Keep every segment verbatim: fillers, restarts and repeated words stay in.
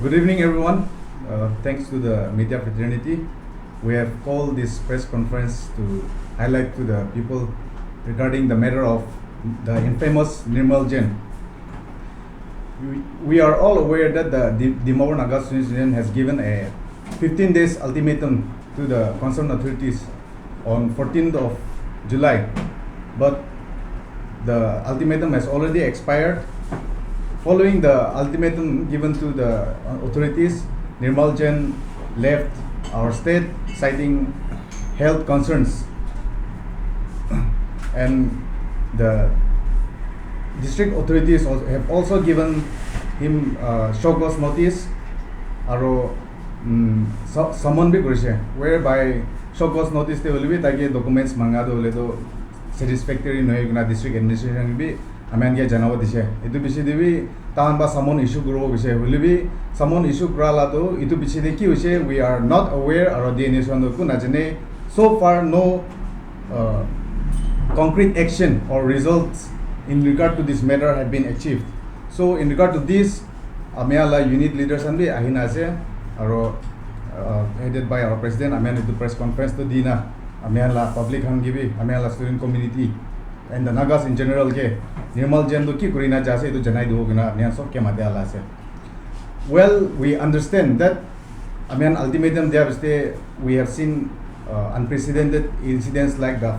Good evening, everyone. Uh, thanks to the media fraternity, we have called this press conference to highlight to the people regarding the matter of the infamous Nirmal Jain. We, we are all aware that the Di- Dimapur Naga Students Union has given a fifteen days ultimatum to the concerned authorities on fourteenth of July, but the ultimatum has already expired. Following the ultimatum given to the uh, authorities, Nirmal Jain left our state citing health concerns, and the district authorities al- have also given him uh, show cause notice, aro um, su- summon bi kurise, whereby show cause notice te hoile bi taike documents manga tu hoile tu satisfactory nohoi kena district administration bi ami khan ke janabo dise. Etu bishi te bi tahan ba summon issue kuribo bise, hoile bi summon issue kura la tu etu bishi te ki hoise, we are not aware, aro D N S one tu ku najane. So far, no uh, concrete action or results in regard to this matter have been achieved. So in regard to this, ami khan la unit leaders khan bi ahina ase, aro uh, headed by our president, ami khan etu press conference tu dina, ami khan la public khan ke bi, ami khan la student community and the Nagas in general ke Nirmal Jain tu ki kurina ja ase etu janai dibo kena ami khan sob ke mati ala ase. Well, we understand that ami khan ultimatum dia biste we have seen uh, unprecedented incidents like the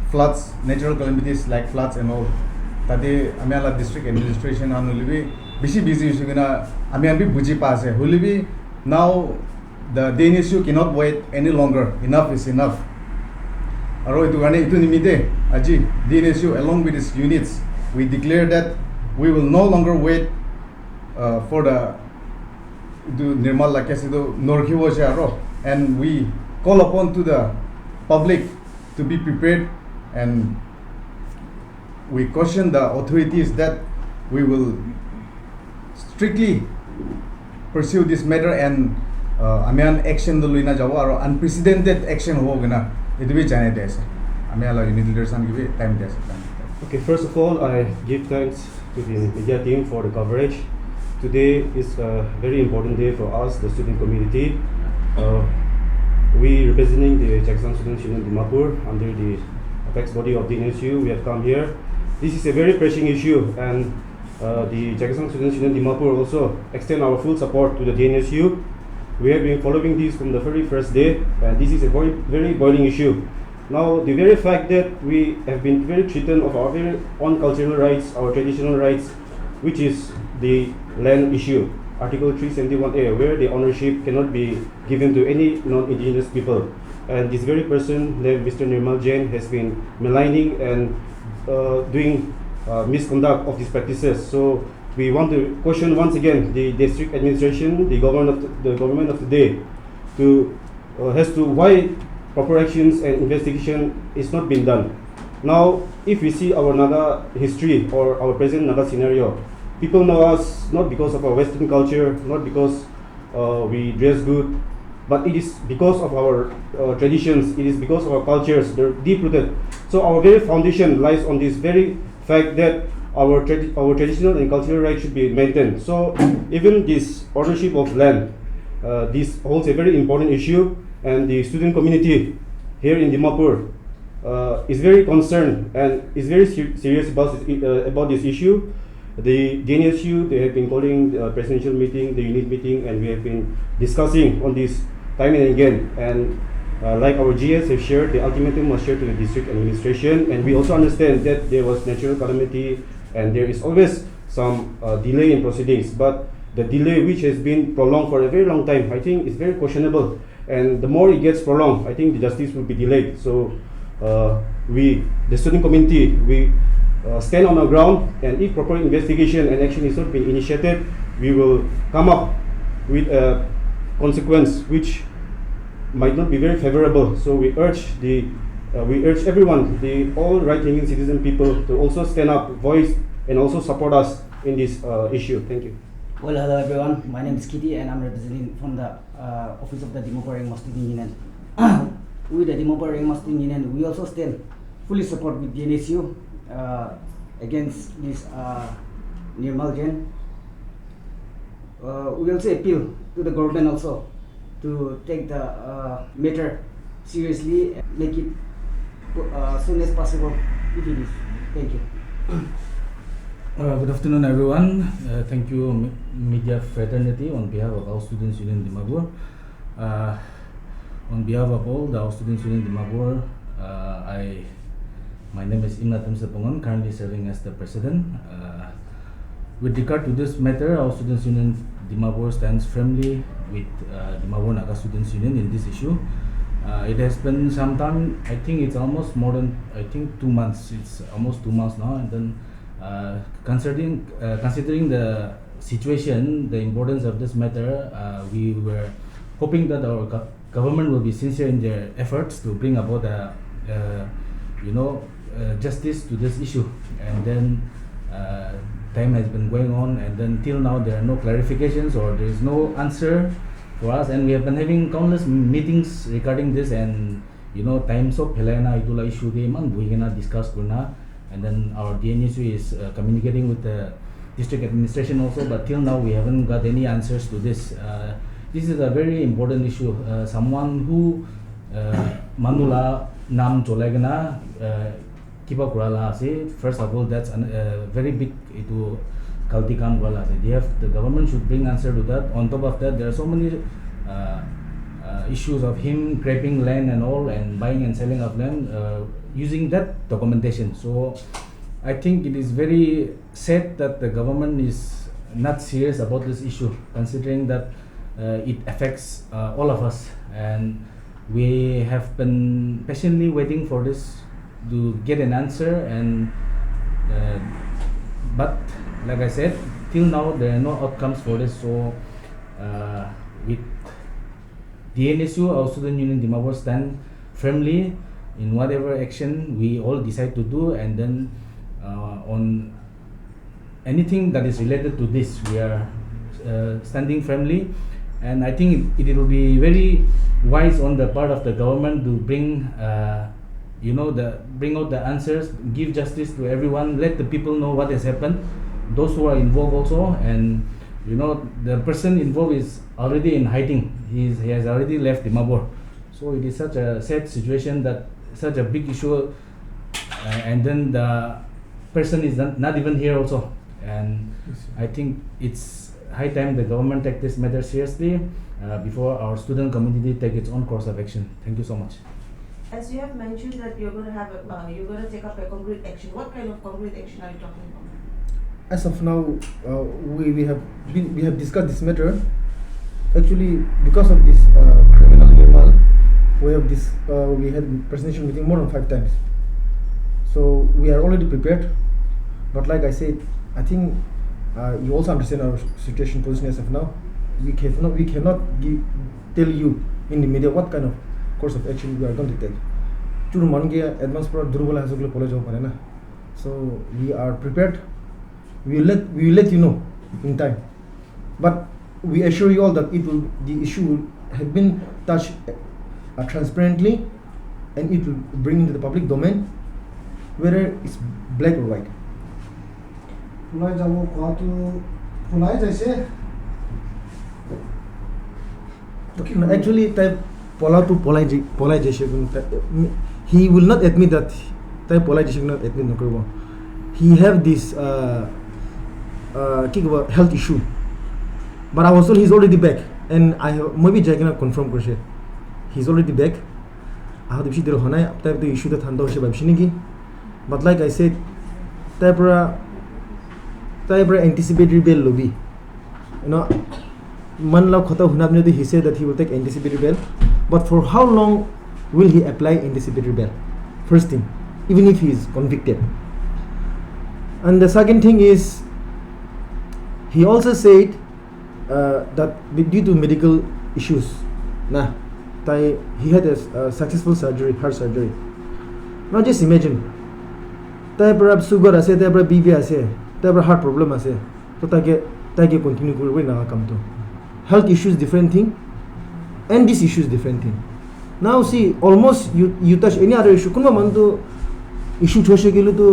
floods, natural calamities like floods and all. Tate ami khan la district administration khan hoile bi bishi busy hoise kena ami khan bi buji pa ase. Hoile bi now the D N S U cannot wait any longer. Enough is enough. Aro etu karne etu nimite aji D N S U along with its units, we declare that we will no longer wait uh, for the etu Nirmal la case etu norkhibo ase aro, and we call upon to the public to be prepared, and we caution the authorities that we will strictly pursue this matter and uh, ami khan action tu luina jabo aro unprecedented action hobo kena etu bi janai de ase. Ami khan la unit leaders khan ke bi time de ase. Okay, first of all, I give thanks to the media team for the coverage. Today is a very important day for us, the student community. Uh, we representing the Chakhesang Students Union Dimapur under the apex body of D N S U, we have come here. This is a very pressing issue, and uh, the Chakhesang Students Union Dimapur also extend our full support to the D N S U. We have been following this from the very first day, and this is a very, very boiling issue. Now, the very fact that we have been very threatened of our very own cultural rights, our traditional rights, which is the land issue, Article three seventy-one A, where the ownership cannot be given to any non-indigenous people. And this very person named Mister Nirmal Jain has been maligning and uh, doing uh, misconduct of these practices. So we want to question once again the district administration, the government of the, the government of the day, to uh, as to why proper actions and investigation is not being done. Now, if we see our Naga history or our present Naga scenario, people know us not because of our Western culture, not because uh, we dress good, but it is because of our uh, traditions, it is because of our cultures, they're deep rooted. So our very foundation lies on this very fact that our, trad- our traditional and cultural rights should be maintained. So even this ownership of land, uh, this holds a very important issue, and the student community here in Dimapur uh, is very concerned and is very ser- serious about this, uh, about this issue. The D N S U, they have been calling uh, presidential meeting, the unit meeting, and we have been discussing on this time and again. And uh, like our G S have shared, the ultimatum was shared to the district administration, and we also understand that there was natural calamity, and there is always some uh, delay in proceedings. But the delay, which has been prolonged for a very long time, I think is very questionable. And the more it gets prolonged, I think the justice will be delayed. So uh, we, the student community, we uh, stand on our ground, and if proper investigation and action is not being initiated, we will come up with a consequence which might not be very favorable. So we urge the uh, we urge everyone, the all right-thinking citizen people, to also stand up, voice, and also support us in this uh, issue. Thank you. Well, hello everyone. My name is Kitty, and I'm representing from the uh, office of the Dimapur Eng Student Union. We, the Dimapur Eng Student Union, we also stand fully support with D N S U uh, against this uh, Nirmal Jain. Uh, we also appeal to the government also to take the uh, matter seriously and make it uh, soon as possible if it is. Thank you. Uh, good afternoon, everyone. Uh, thank you, me- media fraternity, on behalf of our Students Union Dimapur. Uh, on behalf of all the our Students Union Dimapur, uh, I my name is Imna Temse Pongon, currently serving as the president. Uh, with regard to this matter, our Students Union Dimapur stands firmly with uh, Dimapur Naga Students Union in this issue. Uh, it has been some time, I think it's almost more than, I think, two months. It's almost two months now. And then, uh, considering, uh, considering the situation, the importance of this matter, uh, we were hoping that our go- government will be sincere in their efforts to bring about a, uh, you know, uh, justice to this issue. And then uh, time has been going on, and then till now there are no clarifications or there is no answer for us. And we have been having countless meetings regarding this, and you know, time sob phelaina itu la issue de iman buhi kena discuss kurna, and then our D N S U is uh, communicating with the district administration also, but till now we haven't got any answers to this. Uh, this is a very important issue. Uh, someone who uh, manu la nam cholai kena uh, kiba kura la ase. First of all, that's a uh, very big itu galti kam kura la ase. They have, the government should bring answer to that. On top of that, there are so many uh, uh, issues of him grabbing land and all and buying and selling of land uh, using that documentation. So I think it is very sad that the government is not serious about this issue, considering that uh, it affects uh, all of us, and we have been patiently waiting for this to get an answer. And uh, but like I said, till now there are no outcomes for this. So uh, with D N S U, our Student Union Dimapur, stand firmly in whatever action we all decide to do, and then uh, on anything that is related to this, we are uh, standing firmly. And I think it, it will be very wise on the part of the government to bring, uh, you know, the bring out the answers, give justice to everyone, let the people know what has happened, those who are involved also, and you know, the person involved is already in hiding. He, is, he has already left Dimapur. So it is such a sad situation that such a big issue, uh, and then the person is not, not even here also. And I think it's high time the government take this matter seriously uh, before our student community take its own course of action. Thank you so much. As you have mentioned that you're going to have, a, uh, you're going to take up a concrete action. What kind of concrete action are you talking about? As of now, uh, we, we have been, we have discussed this matter. Actually, because of this uh, criminal Nirmal, we have this uh, we had presidential meeting more than five times. So we are already prepared. But like I said, I think uh, you also understand our situation position as of now. We cannot we cannot give, tell you in the media what kind of course of action we are going to take. Churu mangi advance pura durubala hasukle pole jabo pare na. So we are prepared. We will let we will let you know in time. But we assure you all that it will the issue will have been touched uh, transparently, and it will bring into the public domain whether it's black or white. ওলাই যাব কোৱাটো ওলাই যাইছে No, actually, tai pola tu polai ji polai jaise kono tai- he will not admit that tai polai jaise kono admit nokoribo. He have this uh, uh, ki kobo health issue, but I was told he's already back, and I have moi bi jai kena confirm korise he's already back. Ahate bishi der honai tai tu issue ta thanda hoise bhabise niki, but like I said, tai pora tai pora anticipatory bail lobi. You know, man la khota huna bine he said that he will take anticipatory bail. But for how long will he apply anticipatory bail? First thing, even if he is convicted. And the second thing is, he also said uh, that be- due to medical issues, nah, tai, he had a uh, successful surgery, heart surgery. Now just imagine, tai pora sugar ase, tai pora B P ase, tai pora heart problem ase. To tai ke tai ke continue koribo na kam to. Health issues different thing, and this issue is different thing. Now see, almost you you touch any other issue. Kunba man to issue thoshe kelu to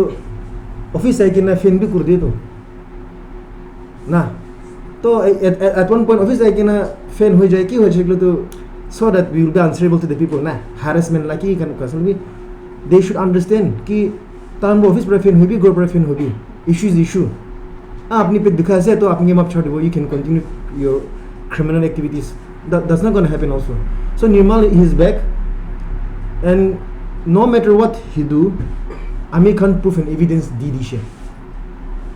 office ai kena fan bi kuri de to. Na, So at, at, at one point office ahi kena fan hoi jai, ki hoi jai koile to, so that we will be answerable to the people na, harassment la ki kan ka asal bi, they should understand ki tan office pra fan hobi, ghor pra fan hobi, issue is issue. Ah, apni pet dukha ase to apni ke map chhod dibo, you can continue your criminal activities. That, that's not going to happen also. So Nirmal is back, and no matter what he do, ami khan proof and evidence di dishe.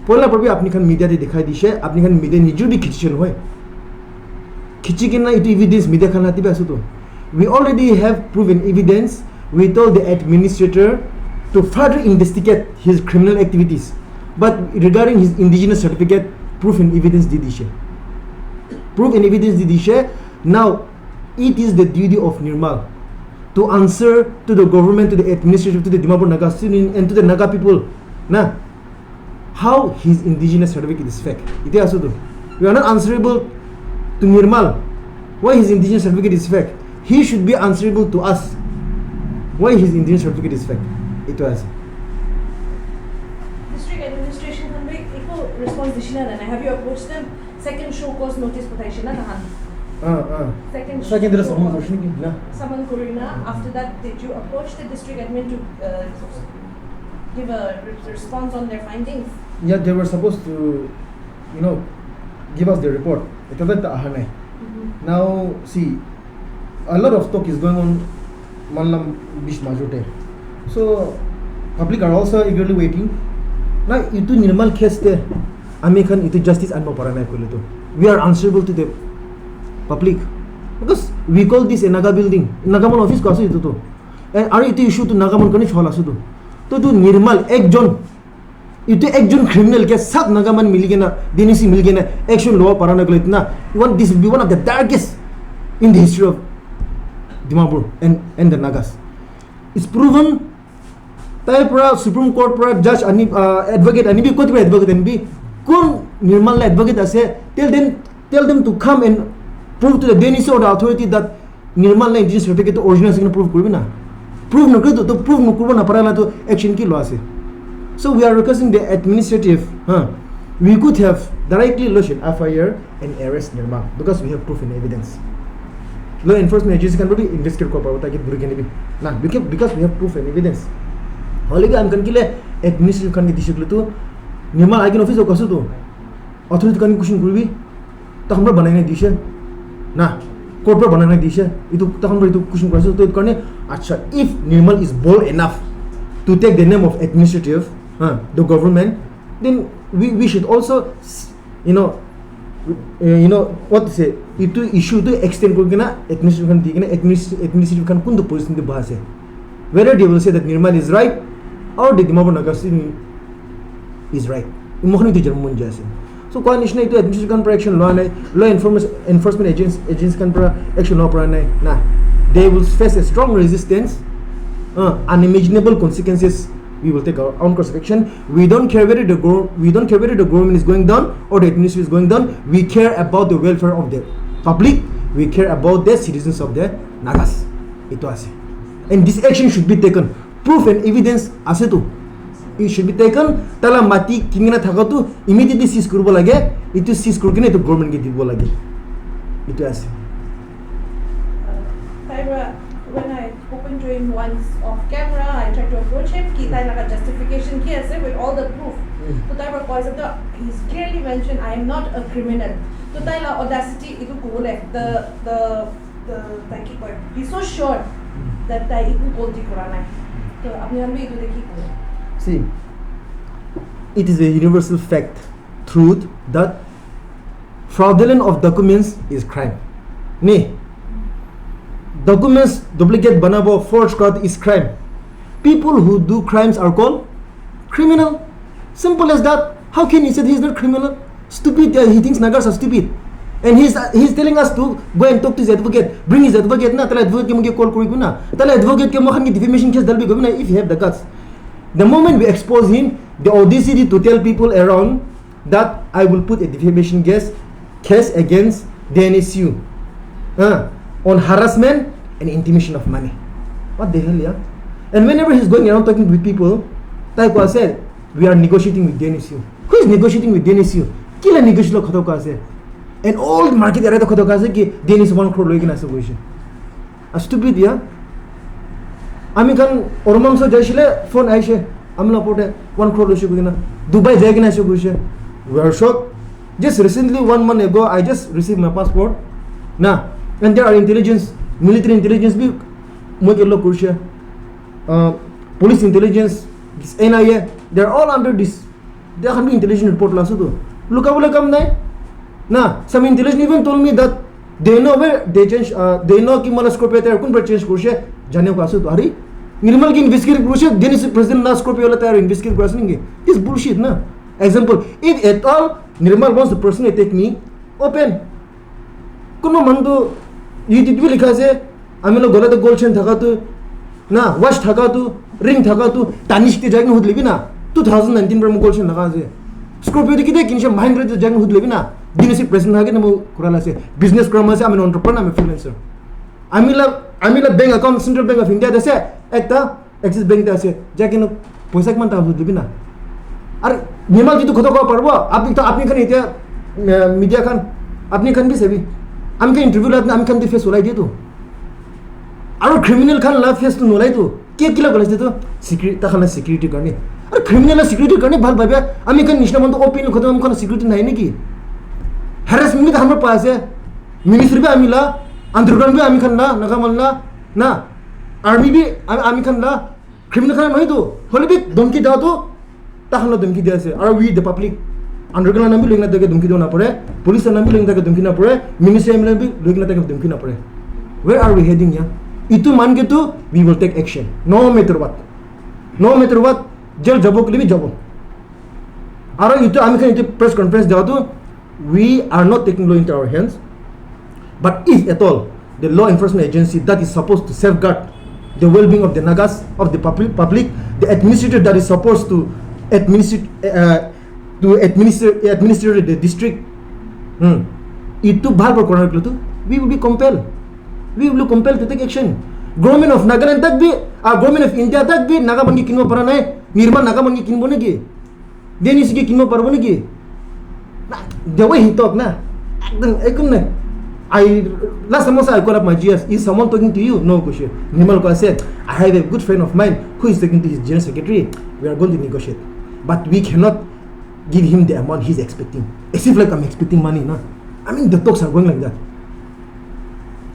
Poila pra bi apni khan media te dikhai dishe, apni khan media nijor bi khichi chhe nohoi. Khichi kena itu evidence media khan hati bi ase to. We already have proven evidence. We told the administrator to further investigate his criminal activities. But regarding his indigenous certificate, proof and evidence di dishe. Proof and evidence di dishe. Now, it is the duty of Nirmal to answer to the government, to the administrator, to the Dimapur Naga student, and to the Naga people. Na, how his indigenous certificate is fake. Ite asu tu. We are not answerable to Nirmal. Why his indigenous certificate is fake? He should be answerable to us. Why his indigenous certificate is fake? Itu ase. District administration khan bi eko response dishina na nai? Have you approached them? Second show cause notice pathaishe na tahan. Ah, ah. Second Second show response cause hoishe ki na? Summon kurina. After that, did you approach the district admin to uh, give a re- response on their findings? Yeah, they were supposed to, you know, give us the report. Eta ta aha nai. Now, see, a lot of talk is going on Manlam Bish Majute. So, public are also eagerly waiting. Na itu Nirmal case te ami khan itu justice anbo para nai koile to, we are answerable to the public, because we call this a Naga building, Naga mon office ko ase itu to. And aru itu issue tu Naga mon kani chhola ase tu. To tu Nirmal ekjon, itu ekjon criminal ke sab Naga mon mili kena, D N C mili kena action loba para na koile na, one, this will be one of the darkest in the history of Dimapur and, and the Nagas. It's proven. Tai pra Supreme Court pra judge ani, uh, advocate ani bi, koti pra advocate ani bi, kun Nirmal la advocate ase, tell them, tell them to come and prove to the D N C or the authority that Nirmal la indigenous certificate to original ase prove kuribi na. Prove nokore to, to prove nokoribo na para la to action ki lo ase. So we are requesting the administrative, huh? We could have directly lodged an F I R and arrest Nirmal because we have proof and evidence. Law enforcement agency khan bi investigate kora paribo, taki dhuri kene bi. Na, because, because we have proof and evidence. Hoile bi ami khan kile administrative khan ke dise koile tu, Nirmal ahi kene office kasu tu, authority khan ke question kuribi, takhan para banai na dise. Na, court para banai na dise. Itu takhan para itu question kura ase. To itu karne, acha, if Nirmal is bold enough to take the name of administrative, huh, the government, then we, we should also, you know, uh, you know, what to say, itu issue tu extend kuri kena administrative khan di kena, administ- administrative khan kuntu position te boha ase. Whether they will say that Nirmal is right or the Dimapur Naga student is right. Mokhan itu jana mon jai ase. So, koa nishina itu administration khan para action loa nai, law enforcement, enforcement agents, agents khan para action loa para nai, na. They will face a strong resistance, uh, unimaginable consequences. We will take our own course of action. We don't care whether the gov- we don't care whether the government is going down or the administration is going down. We care about the welfare of the public. We care about the citizens of the Nagas. Itu ase. And this action should be taken. Proof and evidence ase tu. It should be taken. Tala mati kinina thaka tu immediately seize kuribo lage. Itu seize kuri kena itu government ke dibo lage. Itu ase. Tai pra, when I spoken to him once off camera, I tried to approach him, ki tai laga justification ki ase with all the proof. Mm. So tai pra koise to, he's clearly mentioned, "I am not a criminal." So tai la audacity itu kobole, the, the, the, tai ki koi, he's so sure that tai itu kolti kura nai. To apni khan bi itu te ki kobo? See, it is a universal fact, truth, that fraudulent of documents is crime. Ni, documents duplicate banabo, forge kura is crime. People who do crimes are called criminal. Simple as that. How can he say he's not criminal? Stupid, uh, he thinks Nagas are stupid. And he's, uh, he's telling us to go and talk to his advocate. Bring his advocate na, tala advocate ke muke call kuri na. Tala advocate ke mohan ki defamation case dalbi gobi na if he have the guts. The moment we expose him, the audacity to tell people around that I will put a defamation case, case against D N S U, uh, on harassment and intimidation of money. What the hell, yeah? And whenever he's going around talking with people, tai koa ase, "We are negotiating with D N S U." Who is negotiating with D N S U? Kila negotiate lo khota koa ase? And all market area te khota ase ki, Dennis one crore loi kena ase koise. A stupid ya. Ami khan Oromangso jaisile phone aise. Ami la porte one crore loise koina. Dubai jai kena ase koise. We are shocked. Just recently, one month ago, I just received my passport. Na, and there are intelligence, military intelligence bi moi ke log korise. Uh, police intelligence, this N I A, they are all under this. They khan bi intelligence report la ase tu. Luka bole kam nai. Na, some intelligence even told me that they know where they change, uh, they know ki mala Scorpio tyre kun pra change korise, jane ko ase tu. Hari, Nirmal ki investigate korise, Dennis president la Scorpio la tyre investigate kura ase naki? This bullshit na. Example, if at all Nirmal wants to personally attack me, open. Kuno manu tu YouTube bi likha ase, ami la gola te gold chain thaka tu, na, watch thaka tu, ring thaka tu, Tanishq te jai kena hudile bi na, two thousand nineteen pra moi gold chain laga ase. Scorpio te kitia kinishe, Mahindra te jai kena hudile bi na, Dennis president thaka kena moi kura la ase. Business kura manu ase, ami entrepreneur, ami freelancer. Ami la, ami la bank account Central Bank of India te ase, ekta Axis Bank te ase, jai kena poisa kiman thaka hudile bi na. Ar Nirmal jitu khota kobo paribo, apni to, apni khan etia, eh, media khan, apni khan bi sabi. Ami khan interview loi na, ami khan te face ulai diye tu. Aru criminal khan la face tu nolai tu. Ke kila kola tu? Security, ta khan la security karne. Aru criminal la security karne bhal bhabya, ami khan nishna manu open khota, ami khan security nai naki? Harassment bi ta khan pa ase. Ministry bi ami la, underground bi ami khan la, Naga man la, na. Army bi ami, ami khan la, criminal khan nohoi tu. Hole bi domki da tu, ta khan la domki dia ase. Are we the public? Underground nam bi loi kena take domki do na pore. Police nam bi loi kena take domki na pore. Ministry nam bi loi kena take domki na pore. Where are we heading ya? Itu man ke tu, we will take action. No matter what. No matter what. Jail jabo kuli bi jabo. Aro itu ami khan itu press conference dia tu, we are not taking law into our hands. But if at all the law enforcement agency that is supposed to safeguard the well-being of the Nagas, of the public, public, the administrator that is supposed to administer, uh, to administer, administer the district, hmm, itu bhal pra kora tu, we will be compelled. We will be compelled to take action. Government of Nagaland tak bi, uh, Government of India tak bi Naga man ke kinbo para nai. Nirmal Naga man ke kinbo naki? Dennis ke kinbo paribo naki? Na, the way he talk na, ekdom, ekdom na. I, last time also I call up my G S. Is someone talking to you? No, koise. Nirmal ko ase, I have a good friend of mine who is talking to his general secretary. We are going to negotiate. But we cannot give him the amount he's expecting. As if like I'm expecting money, na. I mean, the talks are going like that.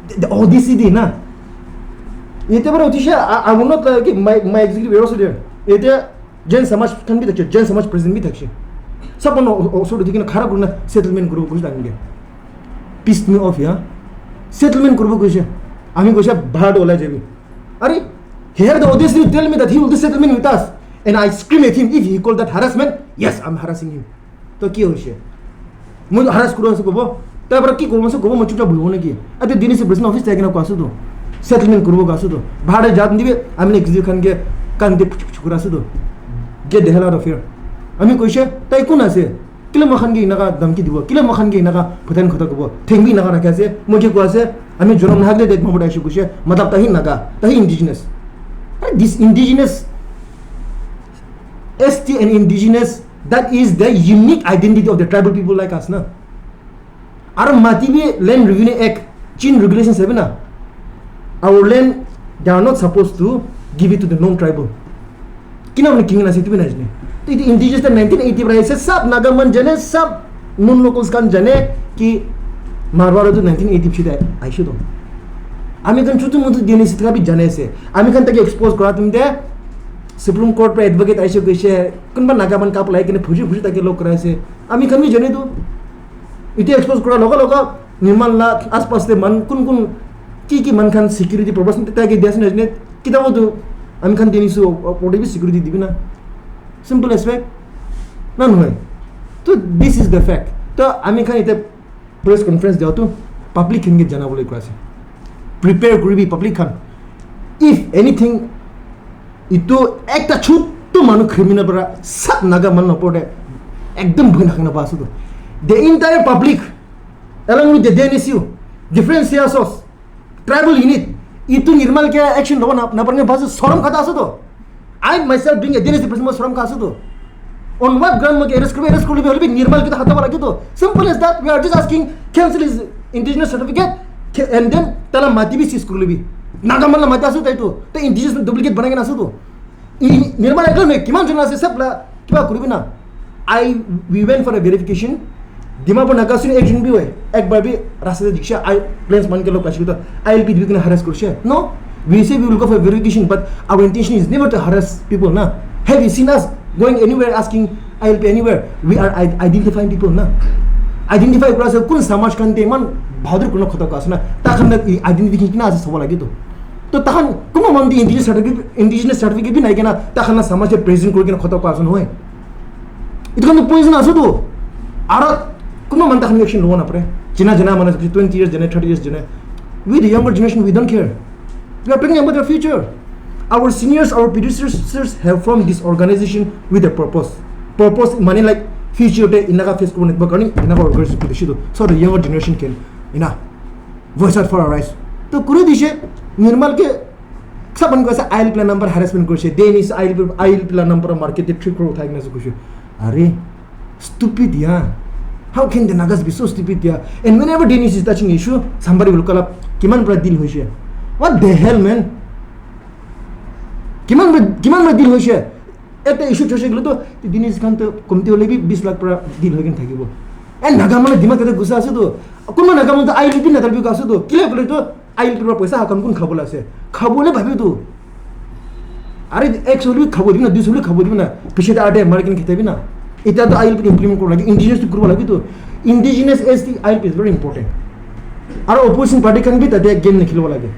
The, the audacity, na. Yate bara utisha, I, I will not, like, my, my executive was also there. Yate Jain Samaj khan bi thakse, Jain Samaj president bi thakse. Sab manu o-, o-, osor te khara kurina settlement kuribo koise ami ke. Pissed me off, yeah. Settlement kuribo koise. Ami koise bahar te olai jabi. Are, he had the audacity to tell me that he will do settlement with us. And I scream at him if he called that harassment. Yes, I'm harassing him. To ki hoise? Moi harass kura ase kobo. Tai para ki koribo ase kobo, moi chupchap bohibo naki? Ate Dennis president office jai kena koa ase to. Settlement kuribo koa ase to. Bahar te jat nidibe, ami executive khan ke kan te phuchu phuchu kura ase to. Get the hell out of here. Ami koise, tai kun ase? Kile moi khan ke inaka dhamki dibo? Kile moi khan ke inaka phutan khota kobo? Theng bi inaka rakhi ase. Moi ke koa ase, ami jonam nahak le det mamut aishe koise. Matlab tahi Naga, tahi indigenous. Are this indigenous, S T and indigenous, that is the unique identity of the tribal people like us, na? Aru mati bi Land Revenue Act, Chin Regulations ase na? Our land, they are not supposed to give it to the non-tribal. Kina hoile kingin ase, etu bi najane. To etu indigenous ta nineteen eighty para aise, sab Naga man jane, sab non-locals khan jane ki Marwar tu nineteen eighty piche te aise to. Ami khan chutu mutu D N A sitra bi jane ase. Ami khan take expose kora tumte Supreme Court para advocate aise koise, kunba Naga man kap lai kene phuji phuji take log kora ase. Ami khan bi jane to. Etu expose kora loga loga Nirmal la aspas te man kun kun ki ki man khan security purpose te tai ke dia ase na jane. Kita bo tu ami khan Dennis o, o, o, security dibi na. Simple as fact. Na nohoi. To this is the fact. To ami khan ite press conference dia tu public khan ke jana bole koi ase. Prepare kuribi public khan. If anything, itu ekta chutu manu criminal para sab Naga manu opor te ekdom bhoi nakhina pa ase tu. The entire public, along with the D N S U, different C S Os, tribal unit, itu Nirmal ke action lobo na, na parne bas sorom khata ase to. I myself being a D N S U president, sorom kha ase to. On what ground moike arrest kuribi? Arrest kuribi hoile bi Nirmal ke to hatabo lage to. Simple as that. We are just asking cancel his indigenous certificate, ca- and then tala mati bi seize kuribi. Naga mala mati asu tai to. Tai indigenous duplicate banai kena asu to. I- Nirmal ekla nohoi, kiman jon ase sab la kiba kuribi na. I we went for a verification. Dimapur Naga student ekjon bi hoy, ekbar bi rasta te dikhishe, I plains man ke log paishe to, I L P dibi kena harass kurishe. No, we say we will go for verification, but our intention is never to harass people na. Have you seen us going anywhere asking I L P anywhere? We are i- identifying people na. Identify kura ase kun samaj khan te iman bahadur kuna khota ka ase na. Ta khan na identification kina ase sabo lage to. To ta khan kuma man di indigenous certificate, indigenous certificate bi nai kena ta khan na samaj te present kuri kena khota ka ase nohoi. Itu khan to poison ase to. Aro kuma man ta khan action lobo na pare. Jina jana man ase twenty years jane, thirty years jane. We the younger generation, we don't care. We are talking about the future. Our seniors, our predecessors have formed this organization with a purpose. Purpose mane like future te inaka face kori nipa karne inaka organization kuri dishi to. So the younger generation can, you know, voice out for our rights. To kuri dishe, Nirmal ke sab manu koi ase I L P la number harassment kurishe. Then is I L P, I L P la number market te three crore uthai kena ase kurishe. Are stupid ya. How can the Nagas be so stupid ya? And whenever Dennis is touching issue, somebody will call up. Kiman pra deal hoishe? What the hell, man? Kiman pra, kiman pra deal hoishe? Ekta issue choishe gele to Dennis khan to komti hole bi bis lakh pra deal hoi kena thakibo. And Naga manu dimag tate gusa ase to. Kunba Naga manu to I L P na dalbi ka ase to. Kile kule to I L P pra paisa hakam kun khabole ase? Khabole bhabi tu. Are ek soli khabo dibina, dui soli khabo dibina. Piche te arte mari kin khete bina. Ita to I L P implement kora lage, indigenous to kura lage to. Indigenous as the I L P is very important. Aro opposition party khan bi tate game nikhilibo lage.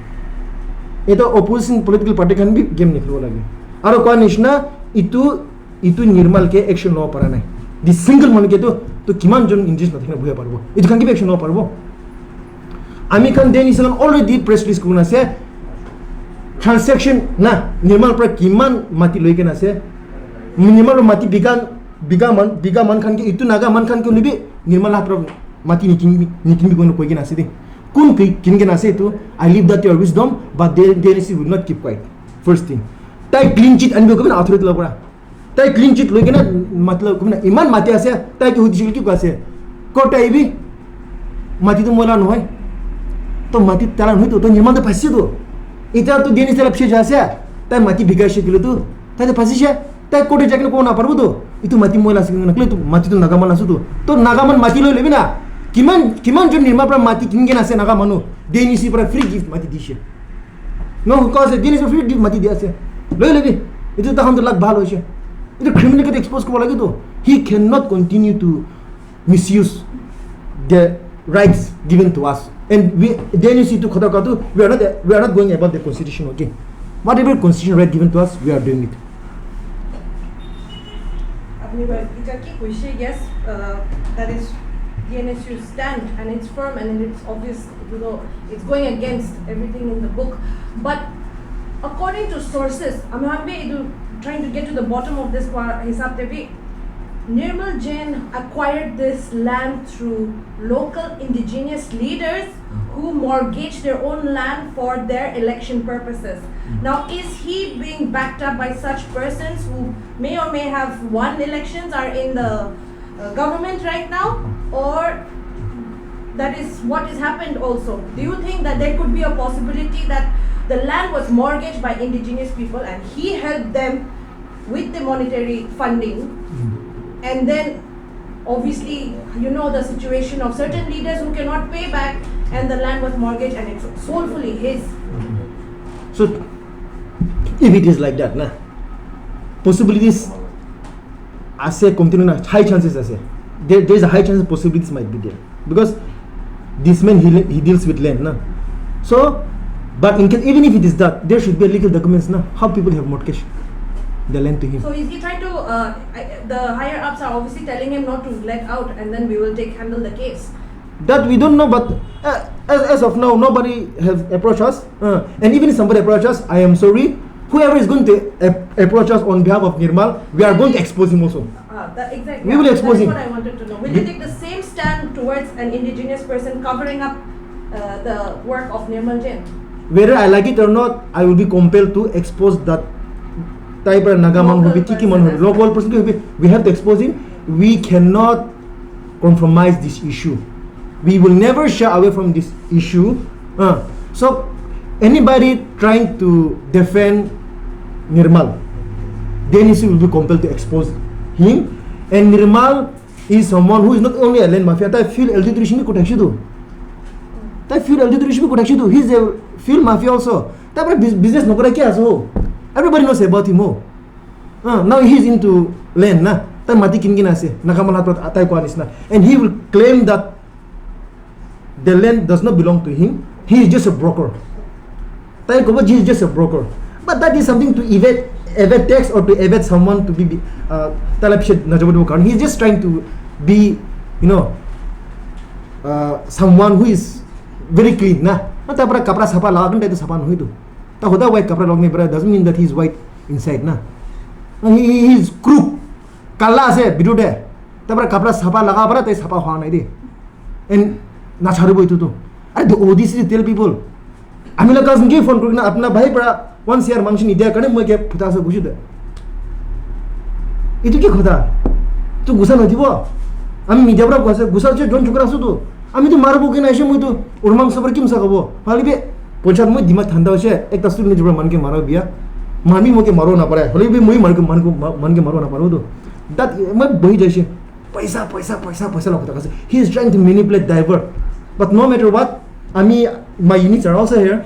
Ita opposition political party khan bi game nikhilibo lage. Aro kwa nishna itu itu Nirmal ke action lobo para nai. This single manu ke to to kiman jon indigenous na thakina buhai paribo? Itu khan ke bi action lobo paribo? Ami khan Dennis khan already press release kurina ase. Transaction na Nirmal pra kiman mati loi kena ase. Nirmal pra mati biga biga man biga man khan ke itu Naga man khan ke hoile bi Nirmal la pra mati nikin nikin bi koi kena ase de. Kun ki kin kena ase itu? I leave that to your wisdom, but De- Dennis will not keep quiet. First thing. Tai clean chit anbi ko na authority la pra. Tai clean chit loi kena matlab kumna iman mati ase, tai ke hudishe ki ko ase? Court te ahibi, mati to moila nohoi. To mati tala nohoi to, to Nirmal to phasi to. Ita to Dennis tala piche ja ase, tai mati bikai she kile to, tai to phasi she, tai court te ja kena ko na paribo to. Itu mati moila ase kile to, mati to Naga man ase to. To Naga man mati loi lebi na. Kiman kiman jon Nirmal pra mati kin kena ase Naga manu. Dennis pra free gift mati dishe. No, because Dennis free gift mati dia ase. Loi lebi. Itu ta khan to luck bhal hoise. Itu criminal ke expose koribo lage to. He cannot continue to misuse the rights given to us. And we, Dennis itu khota katu, we are not, we are not going above the constitution, okay? Whatever constitution right given to us, we are doing it. আপুনি এতিয়া কি কৈছে? Yes, uh, that is D N S U stand and it's firm and it's obvious, you know, it's going against everything in the book. But according to sources, I'm happy to trying to get to the bottom of this part. Hisab te bhi, Nirmal Jain acquired this land through local indigenous leaders who mortgaged their own land for their election purposes. Now, is he being backed up by such persons who may or may have won elections, are in the uh, government right now, or that is what has happened also? Do you think that there could be a possibility that the land was mortgaged by indigenous people and he helped them with the monetary funding, and then obviously you know the situation of certain leaders who cannot pay back and the land was mortgaged and it's soulfully his? So, if it is like that, na, possibilities ase, continue na, high chances ase. There, there is a high chance possibilities might be there because this man he, he deals with land, na. So, but in case, even if it is that, there should be a legal documents, na, how people have mortgage the land to him. So is he trying to? Uh, I- the higher ups are obviously telling him not to let out, and then we will take handle the case. That we don't know, but uh, as, as of now, nobody have approached us. Uh, and even if somebody approaches us, I am sorry. Whoever is going to ap- approach us on behalf of Nirmal, we are going to expose him also. Ah, that, exactly. We will Yeah, expose that's him. What I wanted to know. Will you take the same stand towards an indigenous person covering up uh, the work of Nirmal Jain? Whether I like it or not, I will be compelled to expose that Tai para Naga man hobi, ki ki man hobi, local person ki hobi, we have to expose him. We cannot compromise this issue. We will never shy away from this issue. Uh, so, anybody trying to defend Nirmal, then he will be compelled to expose him. And Nirmal is someone who is not only a land mafia, tai fuel L T tradition bi kothak shidu. Tai fuel L T tradition bi kothak shidu. He is a fuel mafia also. Tai para bus- business nokora ki aso. Everybody knows about him. Oh. Uh, now he is into land na. Tai mati kin kin ase. Naga man hat tai kwa nisna. And he will claim that the land does not belong to him. He is just a broker. Tai kobo, he is just a broker. But that is something to evade, evade tax or to evade someone to be, uh, tala piche na jabo dibo karon. He is just trying to be, you know, uh, someone who is very clean na. Na tai para kapra sapa laga kan tai to sapa nohoi tu. Ta hoda white kapra lagane para doesn't mean that he is white inside na. Na he, he, he is crook. Kala ase bidu de. Tai para kapra sapa laga para tai sapa hoa nai de. And nacharibo itu tu. Are the O D C tell people. Ami la cousin ke phone kurina apna bhai para one C R mansion idia karne moi ke phuta ase buji de. Itu ki khota? Tu gusa nadibo. Ami media para gusa gusa che jon chukra su tu. Ami tu marbo ke na ase moi tu urmang sabar kim sa kabo. Hali be ponchar moi dima thanda ase ekta student jibra man ke mara biya. Mami mo ke maro na pare. Hali be moi mar ke man ko man ke maro na paro tu. That moi bohi jaise. Paisa, paisa, paisa, paisa la kotha ase. He is trying to manipulate, divert. But no matter what, ami, my units are also here.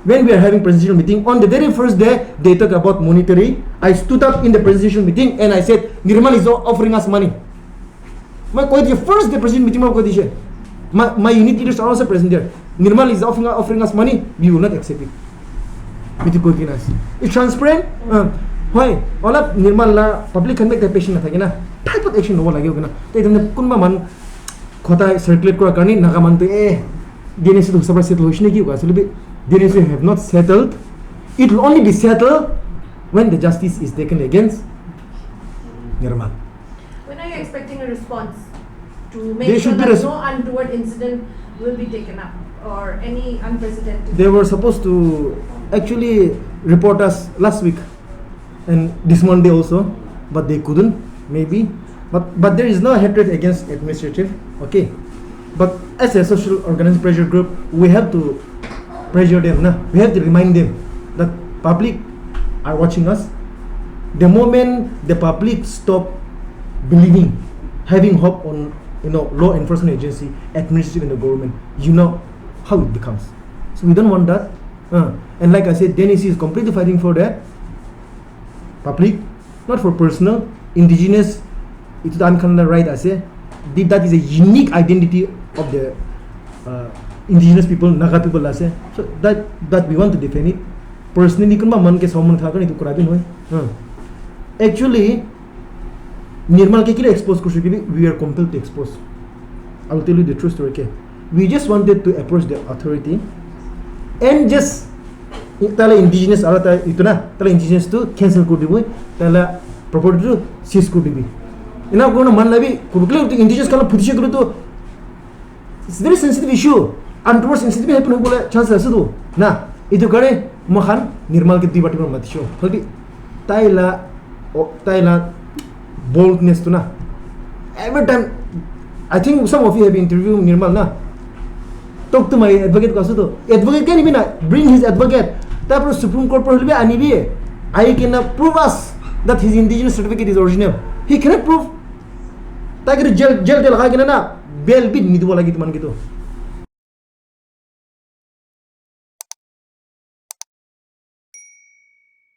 When we are having presidential meeting, on the very first day, they talk about monetary. I stood up in the presidential meeting and I said, Nirmal is offering us money. My koi the first day president meeting ma koi the my, my unit leaders are also present there. Nirmal is offering, offering us money, we will not accept it. Miti koi kina ase. It's transparent. Uh, hoi, ola Nirmal la public khan ekta patient na thake na. Type of action lobo lage kina. Te itam kunba man khota circulate kora karni Naga man to eh D N A C to sabra settle hoishi ne ki ko asle bi D N A C have not settled. It will only be settled when the justice is taken against Nirmal. When are you expecting a response to make They sure should be that res- no untoward incident will be taken up or any unprecedented? They were supposed to actually report us last week and this Monday also, but they couldn't, maybe. But but there is no hatred against administrative, okay. But as a social organized pressure group, we have to pressure them, na? We have to remind them that public are watching us. The moment the public stop believing, having hope on, you know, law enforcement agency, administrative and the government, you know how it becomes. So we don't want that. Uh, and like I said, D N A C is completely fighting for that. Public, not for personal, indigenous, itu dan khan la right ase. Th- That is a unique identity of the uh, indigenous people, Naga people ase. So that that we want to defend it. Personally, kunba man ke saman thakan itu kura bhi noy. Huh. Actually, Nirmal ke kile expose kurse ki we are compelled to expose. I will tell you the true story ke. We just wanted to approach the authority and just tala indigenous ala ta itu na tala indigenous tu cancel kuri dibo, tala property tu seize kuri dibi. Ina kono man labi kurukle tu indigenous kala phutishe kuru tu it's very sensitive issue. Untoward incident happen hobole chance ase tu na. Itu kare mo khan Nirmal ke dui bati mati sho. Hobi tai la o- tai la boldness tu na. Every time I think some of you have interviewed Nirmal na. Talk to my advocate kasu tu. Advocate ke nibi na, bring his advocate. Tapor Supreme Court por holibi anibi. I can prove us that his indigenous certificate is original. He cannot prove. Tai ke jail jail te lagai kena na bail bi nidibo lagi tuman gitu.